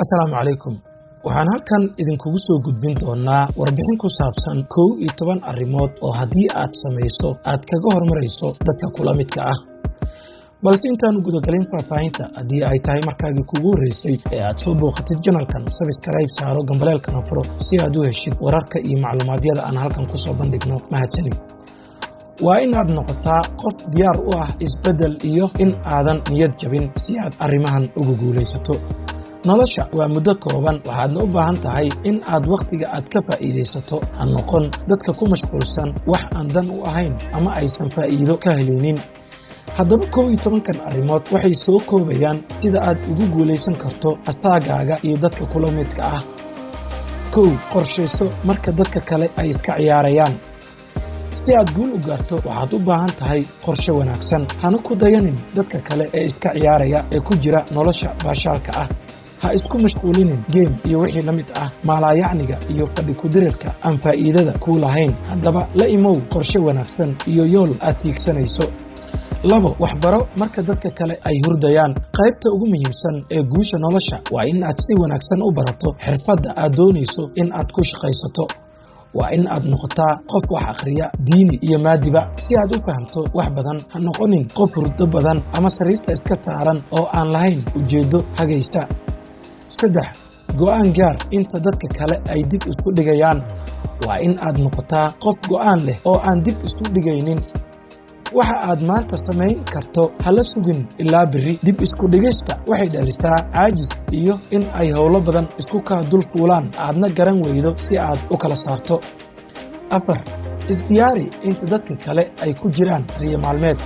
Asalaamu calaykum. Waxaan halkan idinkugu soo gudbin doonaa warbixin ku saabsan 11 arrimood oo haddii aad samayso aad kaga hormarayso dadka kula midka ah. Balse intaanu gudagelin faahfaahinta, haddii ay tahay markaagii kugu horreysay ee aad soo booqatid channelkan, subscribe saaro, gambaleelkana furo si aad u heshid wararka iyo macluumaadyada aan halkan ku soo bandhigno. Mahadsanid. Waa inaad noqotaa qof diyaar u ah isbeddel iyo in aadan niyad jabin si aad arrimahan uga guulaysato. Nolosha waa muddo kooban, waxaadna u baahan tahay in aad wakhtiga aad ka faa'iidaysato. Ha noqon dadka ku mashquulsan wax aan dan u ahayn ama aysan faa'iido ka helaynin. Haddaba 11-kan arrimood waxay soo koobayaan sida aad ugu guulaysan karto asaagaaga iyo dadka kula midka ah. 1, qorshayso marka dadka kale ay iska ciyaarayaan. Si aad guul u gaarto, waxaad u baahan tahay qorshe wanaagsan. Hana ku dayanin dadka kale ee iska ciyaaraya ee ku jira nolosha baashaalka ah. Ha isku mashquulinin game iyo wixii la mid ah, maalaayacniga iyo fadhi kudirirka aan faa'iidada kuu lahayn. Haddaba la imow qorshe wanaagsan iyo yool aad tiigsanayso. 2, waxbaro marka dadka kale ay hurdayaan. Qaybta ugu muhiimsan ee guusha nolosha waa in aad si wanaagsan u barato xirfadda aad doonayso in aad ku shaqaysato. Waa in aad noqotaa qof wax akhriya, diini iyo maadiba, si aad u fahamto wax badan. Ha noqonin qof hurdo badan ama sariirta iska saaran oo aan lahayn ujeeddo hagaysa. 3, go'aan gaar inta dadka kale ay dib isu dhigayaan. Waa in aad noqotaa qof go'aan leh oo aan dib isu dhigaynin. Waxa aad maanta samayn karto hala sugin ilaa berri. Dib isku dhigista waxay dhalisaa caajis iyo in ay howlo badan isku kaa dul fuulaan, aadna garan weydo si aad u kala saarto. 4, isdiyaari inta dadka kale ay ku jiraan riyo maalmeed.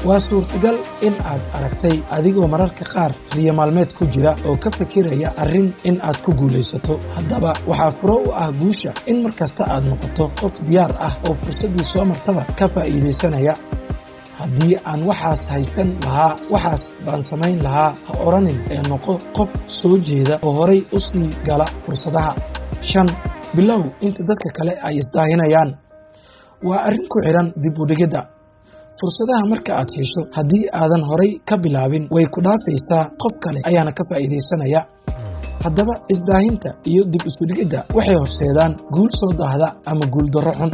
Waa suurtagal in aad aragtay adigoo mararka qaar riyo maalmeed ku jira oo ka fikiraya arrin in aad ku guulaysato. Haddaba waxaa furo u ah guusha in mar kasta aad noqoto qof diyaar ah oo fursaddii soo martaba ka faa'iidaysanaya. "Haddii aan waxaas haysan lahaa, waxaas baan samayn lahaa," ha odhanin ee noqo qof soo jeeda oo horay u sii gala fursadaha. 5, bilow inta dadka kale ay isdaahinayaan. Waa arrin ku xidhan dib u dhigidda. Fursadaha marka aad hesho, haddii aadan horay ka bilaabin, way ku dhaafaysaa, qof kale ayaana ka faa'iidaysanaya. Haddaba isdaahinta iyo dib isudhigidda waxay horseedaan guul soo daahda ama guuldarro xun.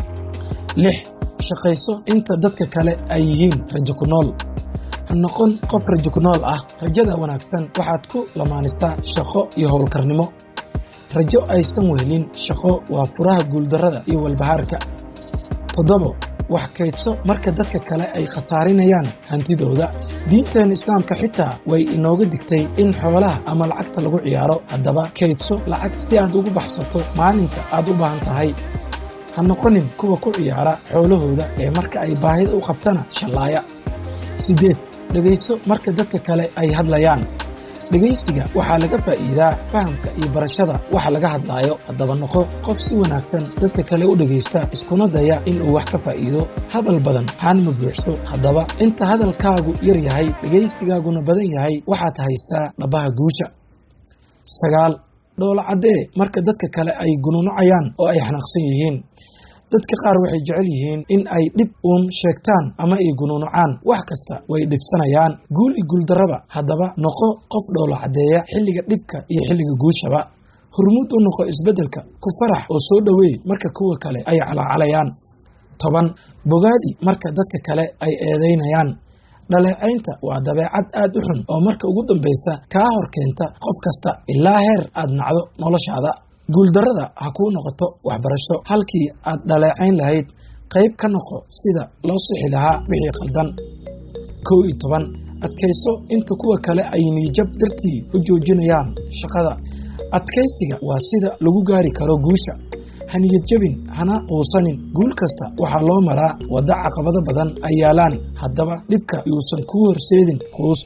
6, shaqayso inta dadka kale ay yihiin rajo ku nool. Ha noqon qof rajo ku nool ah. Rajada wanaagsan waxaad ku lamaanisaa shaqo iyo howlkarnimo. Rajo aysan wehelin shaqo waa furaha guuldarrada iyo walbahaarka. 7, wax kaydso marka dadka kale ay khasaarinayaan hantidooda. Diinteena Islaamka xitaa way inooga digtay in xoolaha ama lacagta lagu ciyaaro. Haddaba kaydso lacag si aad ugu baxsato maalinta aad u baahan tahay. Ha noqonin kuwa ku ciyaara xoolahooda ee marka ay baahida u qabtana shallaaya. 8, dhegayso marka dadka kale ay hadlayaan. Dhegaysiga waxaa laga faa'iidaa fahamka iyo barashada waxa laga hadlaayo. Haddaba noqo qof si wanaagsan dadka kale u dhegaysta, iskuna daya inuu wax ka faa'iido. Hadal badan haan ma buuxso. Haddaba inta hadalkaagu yar yahay, dhegaysigaaguna badan yahay, waxaad haysaa dhabaha guusha. 9, dhoola caddee marka dadka kale ay gunuunacayaan oo ay xanaaqsan yihiin. Dadka qaar waxay jecel yihiin in ay dhib uun sheegtaan ama ay gunuunucaan. Wax kasta way dhibsanayaan, guul iyo guuldarraba. Haddaba noqo qof dhoola caddeeya xilliga dhibka iyo xilliga guushaba. Hormuud u noqo isbeddelka. Ku farax oo soo dhoweey marka kuwa kale ay calaacalayaan. 10, bogaadi marka dadka kale ay eedaynayaan. Dhaleecaynta waa dabeecad aad u xun oo marka ugu dambaysa kaa hor keenta qof kasta ilaa heer aad nacdo noloshaada. Guuldarrada ha kuu noqoto waxbarasho. Halkii aad dhaleecayn lahayd, qayb ka noqo sida loo sixi lahaa wixii khaldan. 11, adkayso inta kuwa kale ay niyad jab dartii u joojinayaan shaqada. Adkaysiga waa sida lagu gaari karo guusha. Ha niyad jabin, hana quusanin. Guul kasta waxaa loo maraa waddo caqabado badan ay yaalaan. Haddaba dhibka yuusan kuu horseedin quus.